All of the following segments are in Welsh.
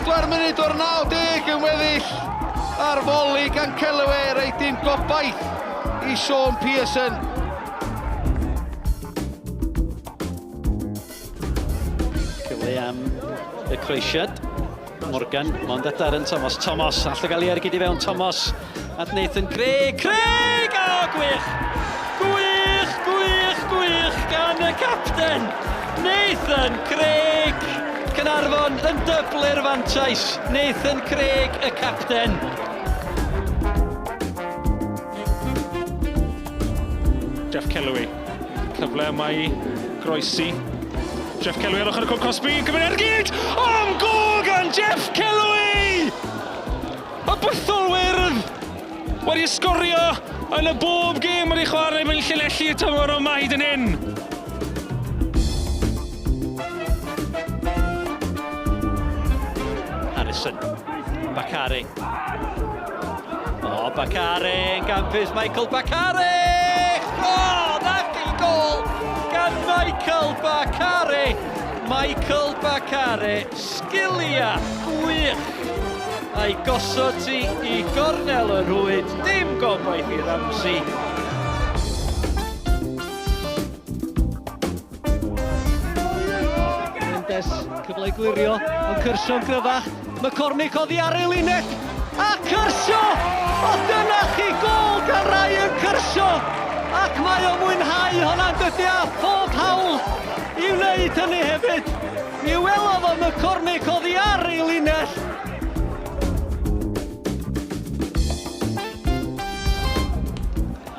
4 munud o'r 90 yn weddill ar foli gan Kellaway, rei dim gobaith i Sean Pearson. Cyfle am y croesiad. Morgan, mond at Darren Thomas. Thomas, all o gael ei ergyd i fewn. Thomas at Nathan Craig. Craig! O, gwych! Gwych, gwych, gwych gan y capten! Nathan Craig! Caernarfon yn dyblu'r fantais. Nathan Craig, y capten. Jeff Kellaway. Cyfle yma i groesi. Jeff Kellaway ar ochr y cwp cosbi, yn cymryd ergyd! Am gôl gan Jeff Kellaway! Y bythol wyrdd! Wedi sgorio yn y bob gêm wedi chwarae mewn Llanelli y tymor yma hyd yn hyn. Harrison. Bakari. O, Bakare yn gampus, Michael Bakare! O, na chi gol gan Michael Bakare! Michael Bakare, sgiliau gwych! A'i gosod ti i gornel y rhwyd, dim gobaith i Ramsey. Mendes, cyfle i glirio, ond Cyrsio'n gryfach. McCormick oddi ar ei linell, a Cyrsio! O, dyna chi gôl gan Ryan Cyrsio! Ac mae o'n mwynhau hwnna'n dydy a phob hawl i wneud hynny hefyd. Mi welodd o McCormick oddi ar ei linell.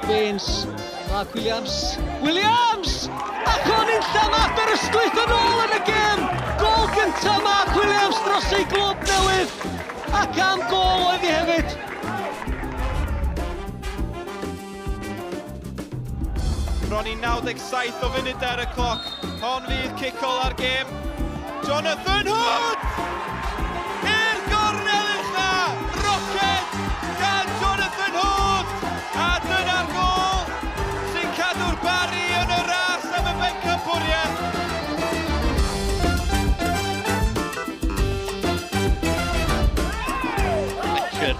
Baines, Mark Williams, Williams! Ac o'n unlla mae Aberystwyth yn ôl yn y gêm! Gôl gyntaf Mark Williams dros ei glwb newydd! Ac am gôl oedd hi hefyd! Bron i 97 o funudau ar y cloc. Hon fydd cic ola'r gêm. Jonathan Hood! I'r gornel ucha! Roced gan Jonathan Hood! A dyna'r gôl sy'n cadw'r Barri yn y ras am y bencampwriaeth. Fletcher.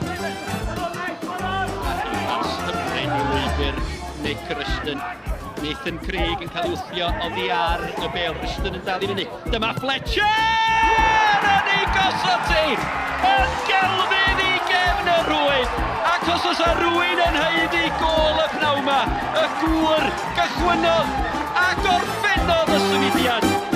Ac yn pas hyfryd i lwybr Nick Ruston. Nathan Craig yn cael ei wthio oddi ar y bêl. Ruston yn dal i fyny. Dyma Fletcher! Yn ei gosod ti! Yn gelfydd i gefn y rhwyd! Ac os oes a rhywun yn haeddu gôl y pnawn 'ma, y gŵr gychwynnodd a gorffennodd y symudiad.